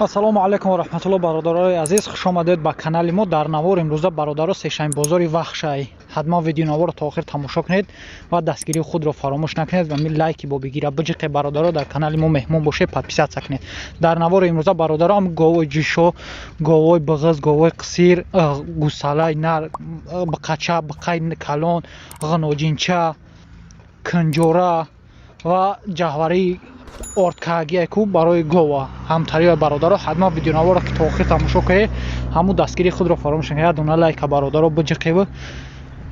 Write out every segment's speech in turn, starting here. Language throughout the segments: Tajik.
Ассалому алайкум ва раҳматуллоҳ, бародарои азиз, хуш омадед ба канали мо. Дар навор имрӯза, бародаро, сешанбе бозори Вахшай. Ҳатман видеонаворро то охир тамошо кунед ва дастгирии худро фаромӯш накунед ва ми лайки бобигира биҷиқе. Бародаро, дар канали мо меҳмон бошед, подписаться кунед. Дар навори имрӯза, бародаро, ам говои ҷишо, говои бағыз, говои қисир, гусалаи нар, биқача, биқаи калон, ғиноҷинча, кунҷора ва ҷаҳварии ордкаагие ку барои гова ҳамтариои. Бародаро, ҳатман видеонаворро ки то охир тамошо кунед, ҳамун дастгирии худро фаромӯш накунед. Як дона лайка, бародаро, биҷиқеву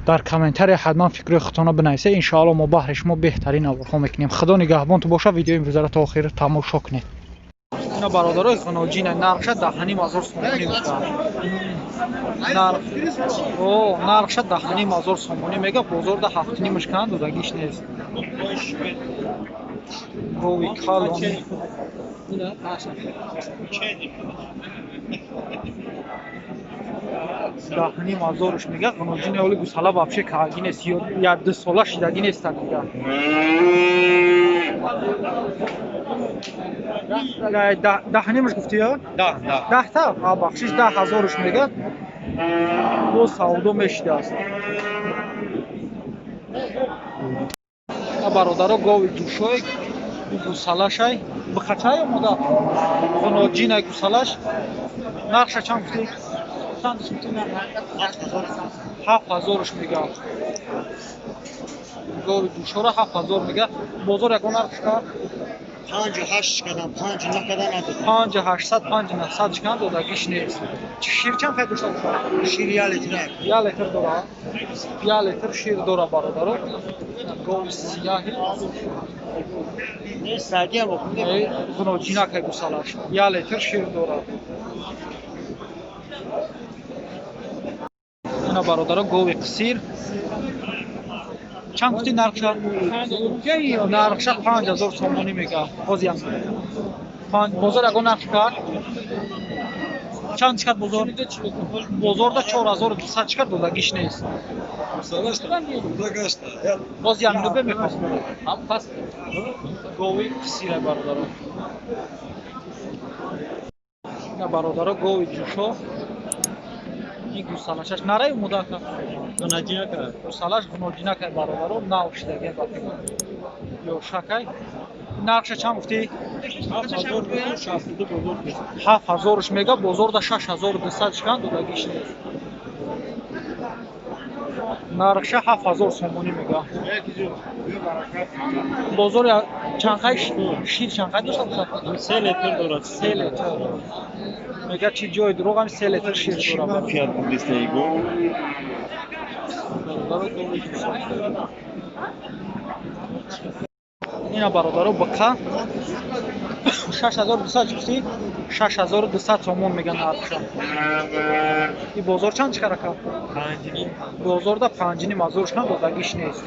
дар комментария ҳатман фикрҳои худтонро бинависед. Иншоалло, мо баҳри шумо беҳтарин наворҳо мекунем. Худо нигаҳбонту боша, видеои имрӯзаро то охир тамошо кунед. Ина, бародарои, ғиноҷина, нархша 10 500 сомонӣ гуфта. О, нархша 10 500 сомонӣ мега, бозорда ҳафтнимаш кан додагиш нест. Гови калон 10 500-ш мега. Ғиноҷини оли гусала вообще кааги нест, як ду сола шидаги нест дига. Даҳнимаш гуфти ё? Даҳта? Бахшиш, 10 000-ш мега, боз савдо мешидааст. Бародаро, гови ҷӯшой, гусалашай, бихачай омода, ғиноҷинай гусалаш. Нархша чанд гуфтӣ? 7 000-ш мега. Гови ҷӯшора 7 000 мега. Бозор ягон нарх шикар? Панҷу ҳашт шиканам, панҷу накарда надодам. Панҷу ҳаштсад, панҷу наҳсад шикан, додагиш нест. Шир чанд қай дошта бошад? Шир як литр. Як литр дора, як литр шир дора, бародаро. Гови сияҳи ғиноҷинакай гусалаш як литр шир дора. Ина, бародаро, гови қисир. Чанд гуфти нархша? Нархша 5 000 сомонӣ мега. Ҳозир бозор ягон нарх кард? Чанд чикад бозор? Бозорда 4200 чикад, додагиш нест. Боз як нубе мехост. Гови қисира, бародаро. Ина, бародаро, гови ҷӯшо, ин гусалашаш нараи мудака, гусалаш ғиноҷинакай, бародаро, нав шидаги ёшакай. Нархша чанд гуфтӣ? 7 000-ш мега, бозорда 6200 шикан, додагиш нест. Нархша 7 000 сомонӣ мега. Бозор чанқай шир чанқай дошта бошад? Се литр дорад. Се литр мега. Чи ҷои дурӯғ, ҳами се литр шир дорад. Ина, бародаро, бқа 6200 гуфтӣ? 6200 сомон мега нархша. И бозор чанд чикар, ака? Бозорда 5 500 шкан, додагиш нест.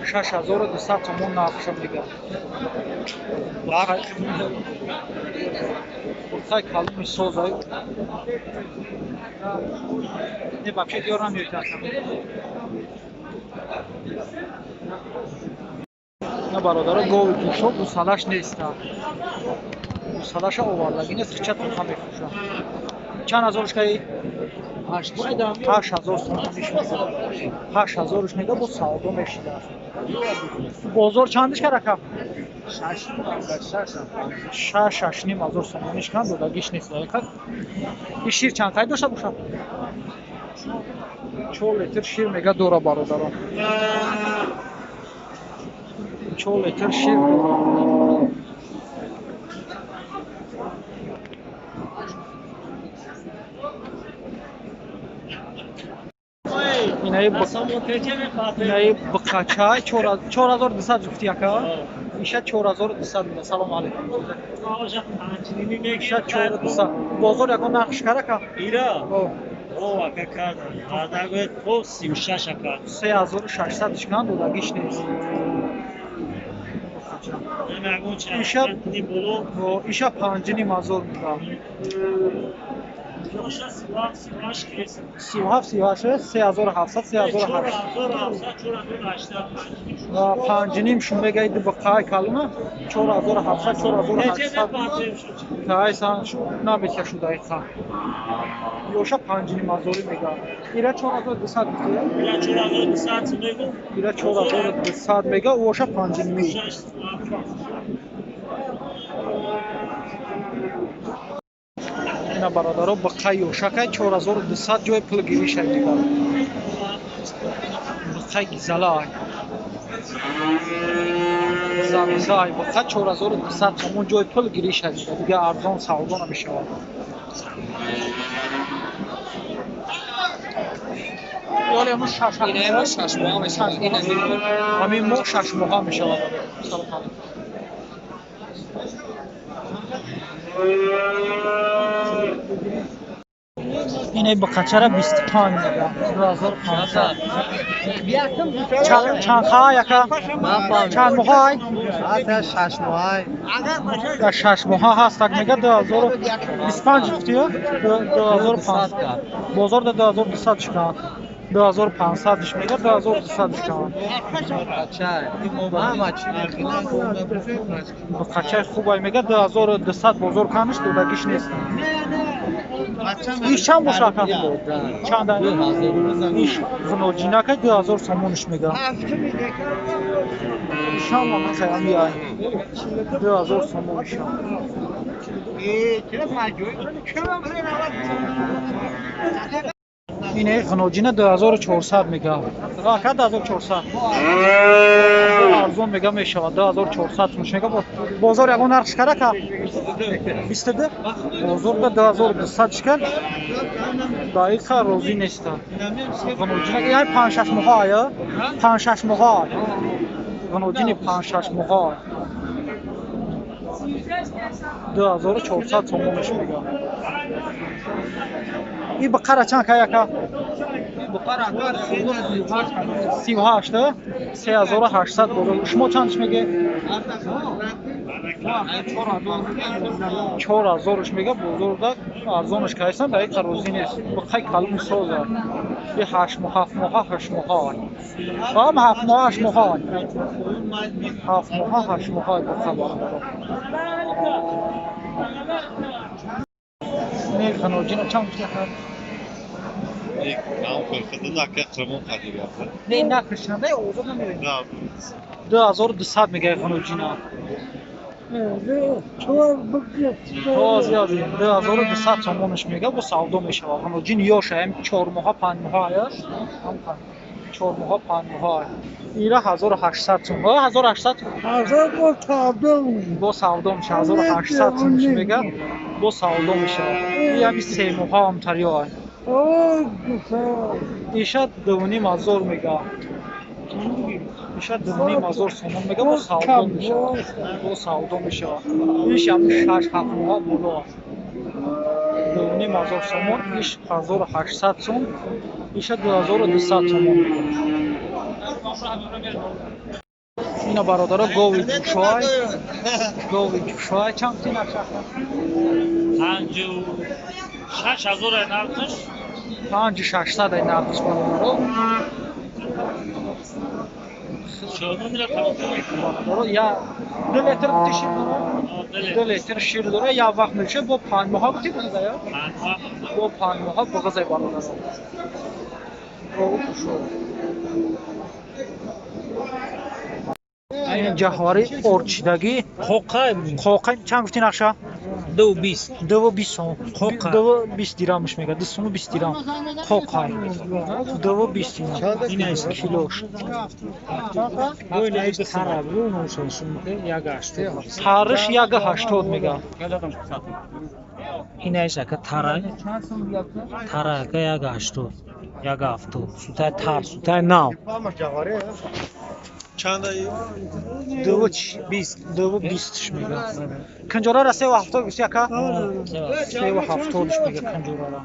6200 сомон нархша мега. Бқай калони созай. Не, вообще диёр намеётӣ. На, бародаро, гови ҷӯшо, гусалаш неста, гусалаша овардаги нест, хича туха мефурӯшад. Чанд ҳазорш каи? 8 000 сомониш мега. 8 000-ш мега, боз савдо мешидааст. Бозор чандиш кар, ака? Шаш, шашним ҳазор сомониш кан, додагиш нест. И шир чанд қай дошта бошад? 4 литр шир мега дора, бародарон, 4 литр шир дора. Инаи биқачай 4200 гуфти, ака? Иша 4200 мега. Салому алайкум. Иша 4200. Бозор ягон нарх шикар, ака? 3600 шикан, додагиш нест. Иша 5 500 мега. 37 38 3700 3800 5.5 шум мегаид бақай калуна 4700 4800 кайсан наметя шудаиқа ёша 5.5 ҳазорӣ мега ира 4200 гуфтия ира 4200 мегу ира 4200 мега ӯша 5.5 ина бародаро бақай ёшакай 4200 ҷои пул гиришай мега бақай гизалай замизай бақа 4200 сомон ҷои пул гиришай мега дига арзон савдо намешавад. Ёле ҳамун шаш моҳа мешавад. Ҳамин моҳ 6 моҳа мешавад. Салом алейкум. Ине бақачара 25 мега 2500. Чанд ха яка? Чанд моҳай? 6 моҳай. 6 моҳа ҳаст так мега 2025 гуфтия? 2500. Бозор да 2200 шикан. 2500 мега 2200 шикан. Бақачаи хубай мега 2200 бозор каниш додагиш нест. Иш чанд боша ака? Чанд? Иш ғиноҷинака 2000 сомониш мега. Ишам ман 2000 сомон ишам. Ине ғиноҷина 2400 мега. Ака 2400. Арзон мега мешавад 2400 сомон мега. Бозор ягон нарх шикар ака? 22? Бозорда 2200 шикар. Дақиқа розӣ нестам. Ғиноҷина яъне 5-6 моҳа ая? 5-6 моҳа. Ғиноҷини 5-6 моҳа. 2400 сомониш мега. И бақара чанд кай ака? 38 3800 бозор. Шумо чандш меге? 4000 мега бозорда арзонаш кайсан дақиқа розӣ нест. Бақай калони соза. И 8 моҳ 7 моҳ 8 моҳ. Ам 7 моҳ 8 моҳ. 7 моҳ 8 моҳ бақа бародаро. Не ғиноҷина чанд гуфти? Не накришнада озод намерем. 2200 мега ғиноҷина. 2200 сомониш мега бо савдо мешавад. Ғиноҷин ёша ҳам 4 моҳа 5 моҳа аяш. 4 моҳа 5 моҳа. Ира 1800 сом. 1800 бо савдо мешавад. 1800 сомониш мега бо савдо мешавад. И ҳами 3 моҳа ҳам тариё. Иша 2500 мега. Иша 2500 сомон мега бо савдо мешавад. Бо савдо мешавад. Иш ҳам 6-7 моҳа боло. 2500 сомон, иш 1800 сом, иша 2200 сомон мега. Ина бародаро гови ҷӯшой. Гови ҷӯшой чанд ти нарх? 5600 нархш. 5600 нархш бародаро. Бародаро я 2 литр гуфти шир дора? 2 литр шир дора, я вақт меша бо 5 моҳа гуфти бағза я? Бо 5 моҳа бағза бародаро. Гови ҷӯшой. Ин ҷаҳвари орчидагӣ Қоқай қоқай чанд гуфти нақша? 2.20. 2.20 сом. Қоқай. 2.20 дирамш мега. 2 сому 20 дирам. Қоқай. 2.20 дирам. Ин аст килош. Тариш 1.80 мега. Ин аст ака тара. Тара ака 1.80. 1.70. Сутай тар, сутай нав. 2.20 мега. Канҷорара 3.70 гуфти ака? 3.70 мега канҷорара.